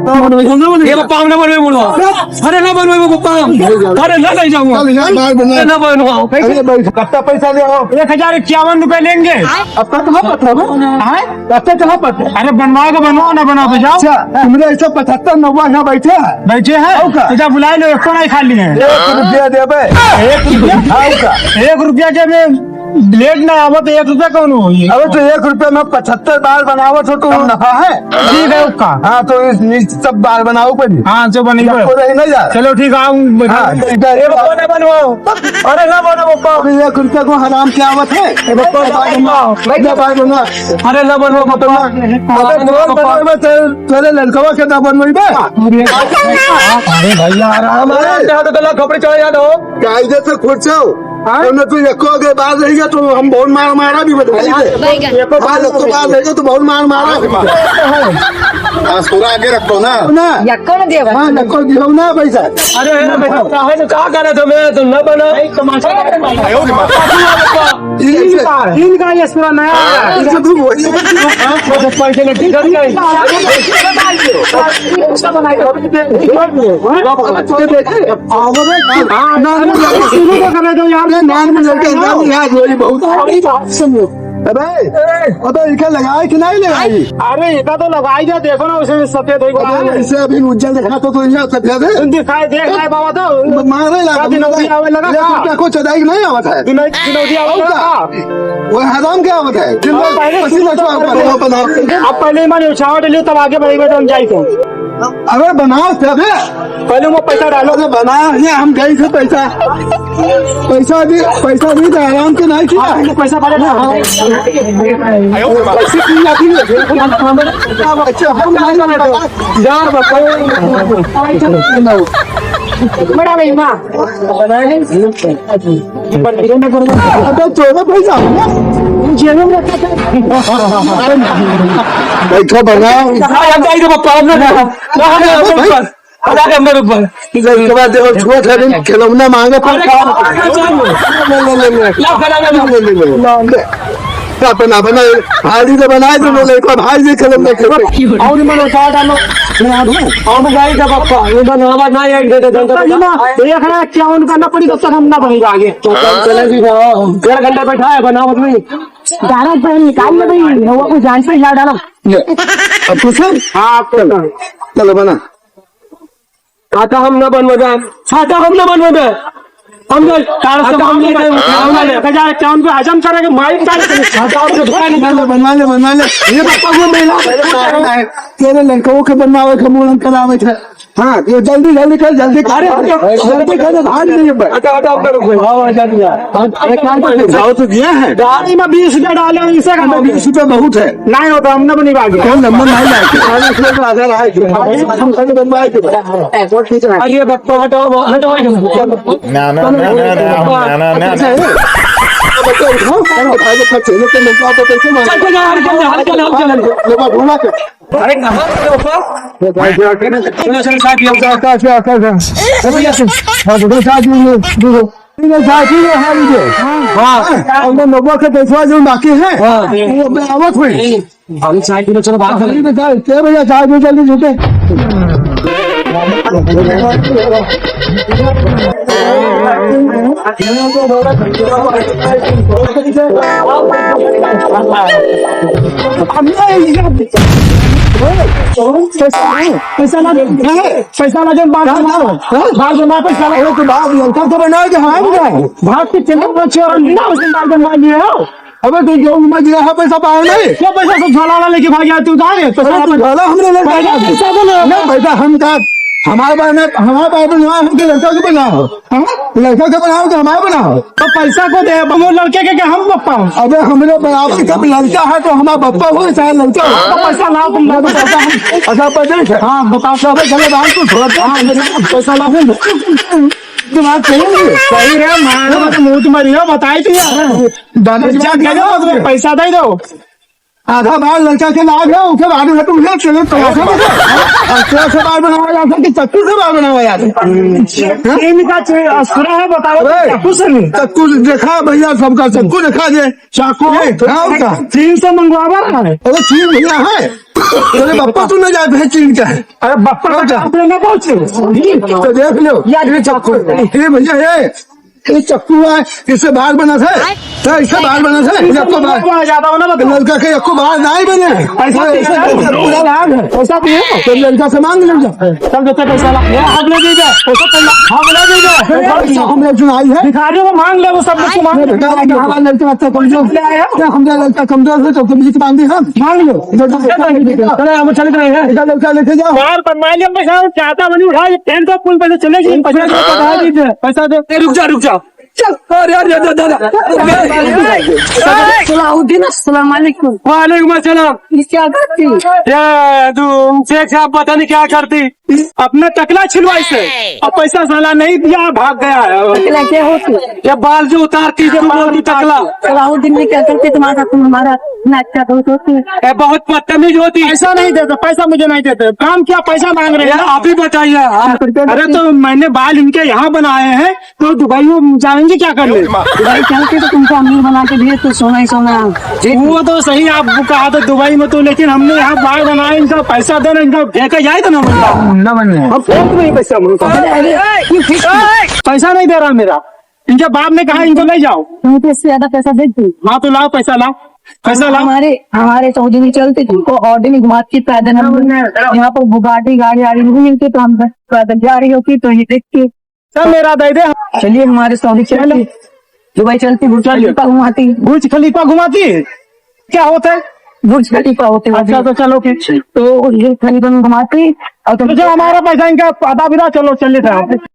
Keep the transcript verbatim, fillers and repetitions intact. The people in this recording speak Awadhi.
ये पप्पा, हम ना बनवे बोलो। अरे ना बनवे पप्पा। अरे ना, नहीं जाऊंगा। चल यार, बाहर बना। अरे ना बनवाओ। अरे भाई, कितना पैसा ले आओ? एक हजार इक्यावन रुपए लेंगे। अब तक कहाँ पता है? हैं? अब तक कहाँ पता है? अरे बनवाओ तो बनवाओ, ना बनाओ तो जाओ। अच्छा, तुमरे ऐसे पचहत्तर नौवा यहाँ बैठे हैं। बैठे हैं? और का? इधर बुला लो, एक तो नहीं खाली है। एक रुपया देबे। एक रुपया? हाँ, और का? एक रुपया के में लेट ना आवत, एक रुपया कौन होई? अबे तो एक रुपया में पचहत्तर बार बनावत हो तो नफा है। ठीक है, ओका। हाँ, तो इस, इस सब बार बनाओ पहले। हाँ, जो बनी या बा। कोई रही ना जा। चलो ठीक है, आऊँ। हाँ, ठीक है। ए, बाबा ना बनवाओ। अरे ना बनो बाबा। अबे एक रुपया को हराम क्या आवत है? ए, बाबा ना बनवाओ। ना बार बना। अरे ना बनो बाबा। अबे कौन बनवावे? तेरे, तेरे लड़कवा के ना बनवाई बे। अरे भैया, आराम, आराम से हाथ गला खपड़ी चढ़ा जा दो। कायदे से खुश हो। हाँ? हमने तो एको आगे बात रही है तो हम बहुत मार मारा भी बताइए। बैगन। एको बात, एको बात रही है तो बहुत मार मारा। हाँ, थोड़ा आगे रखो ना। ना। यक्को न देवा। हाँ, यक्को दियो ना पैसा। अरे, अरे, भाई, काहे तो का करे तो मैं तो न बना। तमाशा करे भाई। आयो रे बाप। इनका, इनका ये पूरा नया है। इनसे तू वही। हाँ, तो पैसे लेके घर गए। शुरू तो करने दो यार। अरे नान में लड़के अंदर में यार वही बहुत। अरे बात सुनो। अबे, अबे इनका लगाए कि नहीं लगाई? अरे इनका तो लगाई जा, देखो ना उसे सफेद हो गया। अबे इसे अभी उज्जवल देखना तो, तो यहाँ सफेद है। दिखाई दे, दिखाई बाबा तो। मारे लगा, दिनौती आवे लगा। देखो, क्या कुछ चढ़ाई नहीं आवत है। दिनौती, दिनौती आवे और लगा। क्या? वो हराम क्या आवत है? दिन भर पहले पसीना शुरू चुआ कर पड़े हो दे। बना। अब पहले ही माने उछावट लियो, तब आगे बढ़ेगा तो हम जाई तो। अबे बनाओ से अबे। पहले वो पैसा डालो। अरे बनाओ, ये हम गई थे पैसा। पैसा भी, पैसा भी तो आराम से नहीं किया। आपने पैसा पहले डालो। हाँ। पैसे की जाती है। अच्छा, हम नहीं करते। यार बताओ। बड़ा भाई माँ। अबे तोरा पैसा हो ना? जेब में रखा था। बैठो बनाओ। हाँ, हम जाएंगे पप्पा, हम लोग। हाँ, हाँ, हाँ, भाई। ऊपर। अरे, हम लोग ऊपर। लड़कवा देखो, छुआ था, दिन खिलौना मांगे था। अरे, चलो, चलो। ले, ले, ले, ले। लाओ, खिलौना लाओ। ले, ले, ले, ले। ले। बना, बना, भारी तो बनाए थे, वो लड़का भारी से खिलौना खेलते। और मनो, चाय डालो। मैं आ दूँ। और मैं जाई था पप्पा, ये बनावा ना, ये दे दे, दे दे। ये ना, ये खड़ा क्या उनका ना पड़ी, तब तक हम ना बनेगा आगे। तो कल चले भी जाओ। डेढ़ घंटा बैठा है, बनावत नहीं। गारद पहन निकाल ले भाई, नौवा को जान से हिला डालो। ले, अब खुश है? हाँ, अब खुश है। चलो बना। छाता हम ना बनवे दे, छाता हम ना बनवे दे। हम ना, तार से छाता हम हम ना ना बनवे दे। हम ना ले। एक हजार इक्यावन पे हजम करेंगे, माइक डाल के। छाता हम ना बनवा ले, बनवा ले। ये पप्पा को मेला। तेरे लड़कों के बनवावे के मूलन करावे थे। हाँ, ये जल्दी, जल्दी कर, जल्दी कर। अरे, जल्दी कर, भाग नहीं है। हटा, हटा, हटा, रुको। हाँ, हटा दिया। अरे, क्या कर रहे हो? जाओ तो दिया है। गाड़ी में बीस रुपया डाले, इसे का हाँ, बीस रुपया बहुत है। नहीं होता, हम ना बनी बाकी। कौन नंबर नहीं लाए? अरे, इसमें तो आधार आए थे। हम सभी बनवाए थे। अरे, बप्पा, हटाओ, हटाओ। ना, ना, ना, ना, ना, ना, ना, ना। अच्छा, है? बच्चा उठाओ, उठाओ, बच्चा, चलो, चलो, चलो, चलो, चलो। चल, चल, चल, चल, चल, चल, चल। ले, बाबा, ढूंढा के। अरे, कहाँ पे हो? चलो, चलो, साथ में। अच्छा, अच्छा, अच्छा, अच्छा। अरे, भैया, हाँ, दो साथ में, दो, दो। तीन साथ ही है, हाँ, ये। हाँ। हाँ, और वो नब्बे के पैसा जो बाकी है, हाँ। वो मैं आवत हुई। हम चाय पी लो, चलो, बात कर लेंगे। अरे, भैया, चाय पी, जल्दी छूटे। पैसा ना दे, पैसा ना दे, बात ना हो। हाँ? बात ना, पैसा ना हो तो बात नहीं। तब तो बना के हाँ भी जाए। बात के चंद्र को छोड़, ना उसे बात बनवा लिए हो। अबे तू जो उम्र दिया है, पैसा पाया नहीं? क्या पैसा सब झोला वाला लेके भाग गया तू, कहाँ है? पैसा अरे तू झोला हमने लेके पैसा, भाग गया। पैसा बोलो। ना, पैसा हम का, हमारे पास में, हमारे पास में ना, हमके लड़का के बनाओ। हाँ? लड़का के बनाओ कि हमारे बनाओ? तो पैसा को दे, वो लड़के के, के हम बप्पा हो। अबे हमरे बराबर का लड़का है तो हमारा बप्पा हो, चाहे लड़का हो। तो पैसा लाओ तुम, ना तो पैसा हम अच्छा, पैसा नहीं है। हाँ, बताओ। तो अबे चलो, दान तो थोड़ा सा। हाँ, पैसा लाओ। दिमाग सही है। सही रे, मारो तो मुंह तुम्हारी हो, बताई थी यार। दादा जी, क्या कह रहे हो? पैसा दे दो। आधा बाल लड़का के लाभ है, उसके बाद में तुम लोग चलो तमाशा मत करो। और चोर से बाल बनावा जाता है कि चक्कू से बाल बनावा जाता है? हाँ? इनका चोर असुरा है, बताओ, अरे, चक्कू से नहीं। चक्कू देखा भैया, सबका चक्कू देखा दे। चाकू? ए, हाँ, का? चीन से मंगवावा रहा है। अरे, चीन भैया है। अरे, बप्पा तू ना जाए, भाई, चीन का है। अरे, बप्पा और का का? आप लोग ना पहुंचे। तो देख लो। यार, ये चक्कू। ए भैया, ए, ये चक्कू है, इससे बाल बना था। तो इससे बाल बना था, इससे यक्को बाल। बाल ज्यादा होना बता। लड़का के यक्को बाल नहीं बने। पैसा ऐसे दिया। पूरा लाभ है। पैसा दिया। तो लड़का से मांग लेंगे। चल, देते पैसा ला। ये हम ले दीजिए। पैसा तो ला। हम ले दीजिए। पैसा हम लोग चुनाई है। भिखारियों को मांग ले, वो सब लोग को मांग ले। बेटा, हमारा लड़का अच्छा कमजोर। क्या हम लोग लड़का कमजोर है, तो तुम मांग दी हम। मांग लो। चलो, हम चल रहे हैं। इधर लड़का लेके जाओ। यार, बनवा लिया पैसा, ज्यादा मनी उठा, ये टेंट का पुल पहले चले जाइए, पैसा दो, पैसा दो। पैसा दो। ए, रुक जा, रुक जा। चल, अरे, अरे, अरे, अरे, अरे। सलाउद्दीन, अस्सलाम वालेकुम। वालेकुम अस्सलाम। ये क्या करती? ये तुम शेख साहब पता नहीं क्या करती, अपना टकला छिलवाई से, अब पैसा साला नहीं दिया, भाग गया है। टकला क्या होती? ये बाल जो उतारती, जो बोलती टकला। सलाउद्दीन में क्या करती तुम्हारा, तुम हमारा इतना अच्छा दोस्त होती। ये बहुत बदतमीज होती। पैसा नहीं देते, पैसा मुझे नहीं देते। काम क्या, पैसा मांग रहे हैं? आप ही बताइए। अरे तो मैंने बाल इनके यहाँ बनाए हैं, तो दुबई में जाएंगे क्या करने? दुबई चल के तो तुमको अमीर बना के भेज, तो सोना ही सोना। वो तो सही, आप कहा तो दुबई में तो, लेकिन हमने यहाँ बाल बनाए, इनका पैसा देना, इनका फेंका जाए तो ना बनता। ना बनने। हम फेंक नहीं पैसा, हम अरे, अरे, क्यों फेंक? पैसा नहीं दे रहा मेरा। इनके बाप ने कहा इनको ले जाओ। तुमको इससे ज्यादा पैसा दे दूँ? हाँ तो लाओ पैसा, लाओ पैसा, लाओ। हमारे, हमारे सऊदी में चलते थे, तो ऑडी में घुमाती पैदल हम लोग। यहाँ पर बुगाटी गाड़ी आड़ी नहीं मिलती, तो हम बस पैदल जा रही होती तो ये देखते। सब मेरा दे दे। चलिए, हमारे सऊदी चलते, दुबई चलते, बुर्ज खलीफा घुमाती। बुर्ज खलीफा घुमाती? क्या होता है? बुर्ज खलीफा होते हैं। अच्छा, तो चलो फिर। तो बुर्ज खलीफा में घुमाती और तुम तो जो हमारा पैसा इनका आधा बिना, चलो, चलिए साहब।